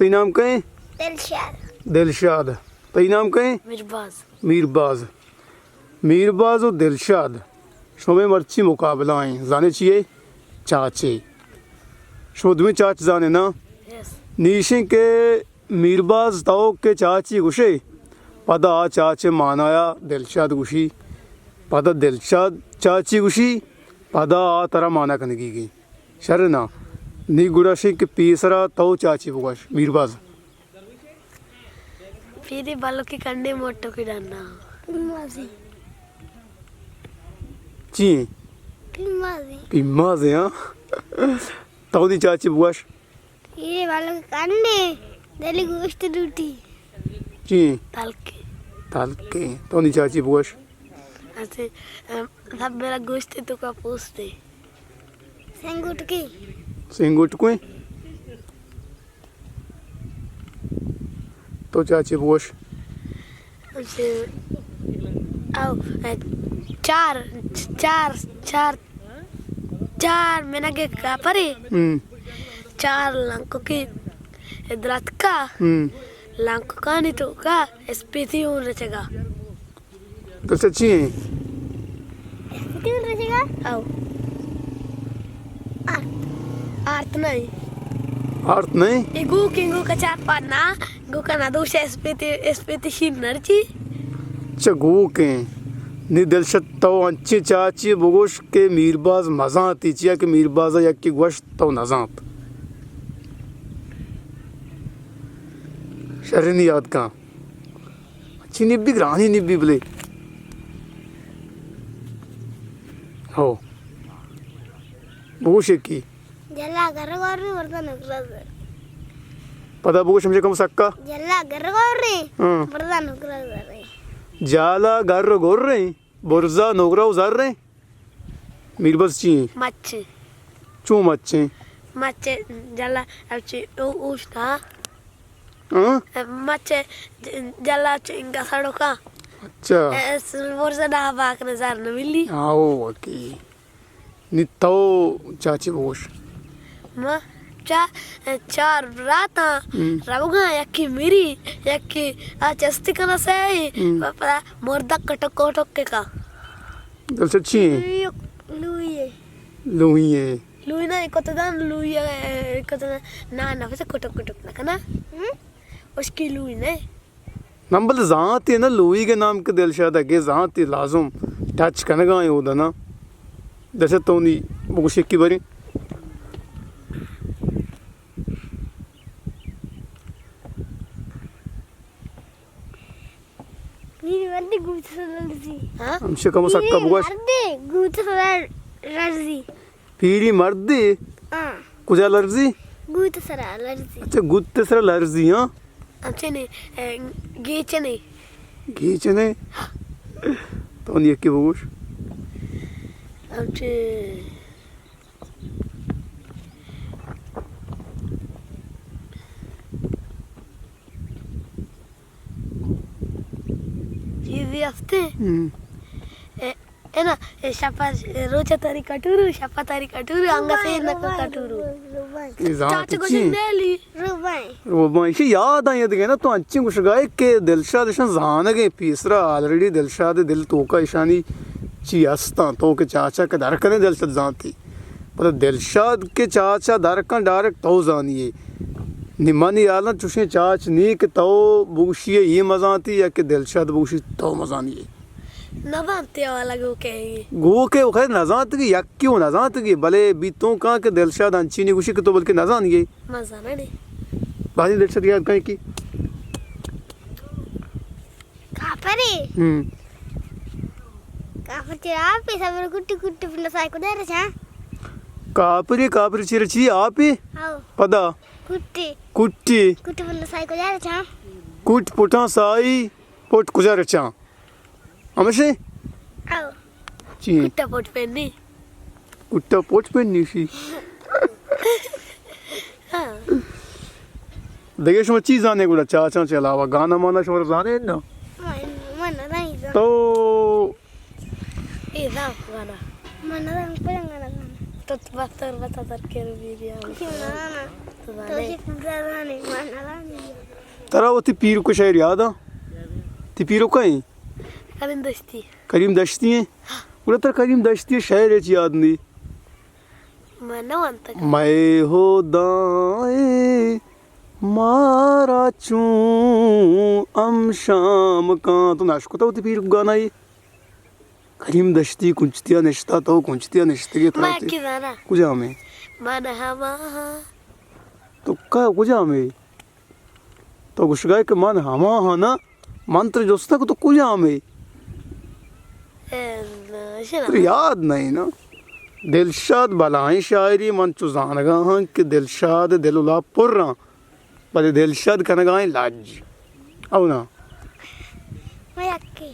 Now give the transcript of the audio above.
تئی نام کئے؟ دلشاد۔ دلشاد۔ تئی نام کئے؟ میرباز۔ میرباز۔ میرباز و دلشاد، شمے مرچی مقابلہ ایں۔ زانے چی اے؟ چاچے۔ شما دوئیں چاچ زانے نا؟ یس۔ نی ایشیں کہ میرباز تو کہ چاچی گوشے، پدا آ چاچے مانایا دلشاد گوشی، پدا دلشاد چاچی گوشی، پدا آ ترا مانا کنگی گی۔ شر نا۔ نی گڑا شیں کہ پیسرا تو چاچی بگوش، میرباز۔ پیری بالو کی کنڈے موٹو کی ڈانا۔ پیمازی۔ چی ایں؟ پیمازی۔ پیمازی، ہاں۔ تو دی چاچی بگوش۔ پیری بالو کی کنڈے، دلی گوشت لوٹی۔ چی ایں؟ تلکے۔ تلکے۔ تو دی چاچی بگوش۔ اسے، ام، سب میرا گوشت تو کا پوستے۔ سنگوٹکی۔ سنگوٹکویں۔ تو چاچی بگوش۔ او، چار، چار، چار، چار منگے کاپرے۔ ہم۔ چار لنکو کی دراتکا۔ ہم۔ لنکو کانی تو کا اسپیتی اون رچگا۔ تو چہ چی ایں؟ اسپیتی من رچگا؟ او۔ آرت۔ آرت نہیں۔ آرت نہیں؟ اے گوکیں، گوکا چار پانا، گوکا نا دوش اسپیتی، اسپیتی شیر نرچی۔ چہ گوکیں۔ نی دلشاد تو انچیں چاچی بگوش کہ میرباز مزانتی، چیا کہ میرباز یکی گوشت تو نزانت۔ شرنی یاد کن۔ چی نبی؟ گرانی نبی بلے۔ ہو۔ بگوش یکی۔ جلا گر گور رے، برزا نگرا زر۔ پدا بگوش ہمشہ کم سکا۔ جلا گر گور رے، ہاں۔ برزا نگرا زر۔ جالا گر گور رے، برزا نگرا زر۔ میرباز چی ایں؟ مچ۔ چون مچ ایں؟ مچ جلا، اب چی او-، اوشتا۔ ہاں؟ مچ ج-، جلا چو انگا سڑکا۔ اچھا۔ اے، س-، برزا نا باک نظر نہ ملی۔ آو، اوکے۔ نی تو چاچی بگوش۔ ما چا-، چار براتاں، ہم۔ روگاں، یکی مری، یکی آ چستی کنا سہی، ہم۔ پدا مردا کٹک کٹک کے کا۔ دلشاد چی ایں؟ لوئی ایں۔ لوئی ایں۔ لوئی نا، کت دان لوئی، اے، کت دان۔ نا، نا، بس کٹک کٹک نہ کنا۔ ہم؟ اس کی لوئی نے۔ نام بلے زانت ایں نا، لوئی کے نام کے دلشاد اگے زانت ایں لازم ٹچ کنگا ایں اودا نا۔ دلشاد تو نی بگوش یکی بری۔ پیری مردے گوت سر لرزی۔ ہاں؟ ہمشہ کمو سکا بگوش۔ پیری مردے گوت سر لرزی۔ پیری مردے؟ ہاں۔ کجا لرزی؟ گوت سرا لرزی۔ اچھا، گوت سرا لرزی، ہاں؟ ہمچنے، اے، گیچنے۔ گیچنے؟ تو نی یکی بگوش۔ ہمچے۔ چیزے ہستے؟ ہم۔ اے، اے نا، اے شپا، اے روچا تاری کٹورو، شپا تاری کٹورو، انگا سیر نکا کٹورو۔ اے زانت چاچو چی؟ گوشن نیلی۔ روبائیں۔ روبائیں۔ ایشی یاد آئی دگہ نا، تو انچیں گوشگائے کہ دلشاد اشان زانگ ایں پیسرا، آلریڈی دلشاد دل توکا اشانی چی ہستاں، تو کہ چاچا کہ در کنے دلشاد زانتی۔ پدا دلشاد کہ چاچا در کن ڈائریکٹ تو زانی ئے۔ نی منی ہیالاں چوشیں چاچ نی کہ تو بگوشی ئے اے مزانتی یا کہ دلشاد بگوشی تو مزانی ئے۔ نزانتی والا گوکے۔ گوکے و خیر نزانتگی، یکی و نزانتگی، بلے بیتوں کاں کہ دلشاد انچینی گوشی کہ تو بلکہ نزانی ئے۔ مزانہ نی۔ بازی دلشاد یاد کن یکی۔ کاپرے۔ ہم۔ کاپر چیر آپے، سبر کٹی کٹی پنڈا سائی کجا رچاں؟ کاپرے، کاپرے چیر چی آپے؟ ہاؤ۔ پدا؟ کٹی۔ کٹی۔ کٹی پنڈا سائی کجا رچاں؟ کٹ پٹاں سائی پٹ کجا رچاں؟ ہمشے؟ ہاؤ۔ چی؟ کٹا پٹ پنی۔ کٹا پوچ پہ نیشی۔ دگہ شما چی زانے گڑا چاچاں چہ علاوہ گانا مانا شما زانے نا؟ من، من نہ زاناں۔ تو اے زان گانا۔ من نہ زاناں، کجام گانا زاناں؟ تو بستر بتا در کے رو بیدیا۔ کجام گانا؟ تو زانے۔ تو چی پورا زانے، من نہ زاناں۔ ترا وتی پیرک ءِ شئیر یاد اَنت؟ تئی پیرک کئے اِنت؟ کریم دشتی۔ کریم دشتی اِنت؟ گڑا ترا کریم دشتی ءِ شئیر ہچ یاد نہ اِنت؟ من نہ وانتگ۔ مئے ہدائے مارا چوں ہم شام کاں۔ تو نہ اشکتگ وتی پیرک ءِ گانا اے؟ کریم دشتی کنچتی ءَ نشتہ، تو کنچتی ءَ نشتگ ئے، ترا من وتی کہ زاناں۔ کجام ئے؟ من ہما ہاں۔ تو کا، کجام ئے؟ تو گوشگ ءَ ئے کہ من ہما ہاں نا، من ترا جست ءَ کہ تو کجام ئے؟ اے، نہ، شنا۔ ترا یاد نہ اِنت نا؟ دلشاد بلاہیں شاعرے، من چو زانگ ءَ آں کہ دلشاد ءِ دل ءُ لاپ پر اَنت، بلے دلشاد کنگ ءَ اِنت لج۔ او نا؟ من یکے۔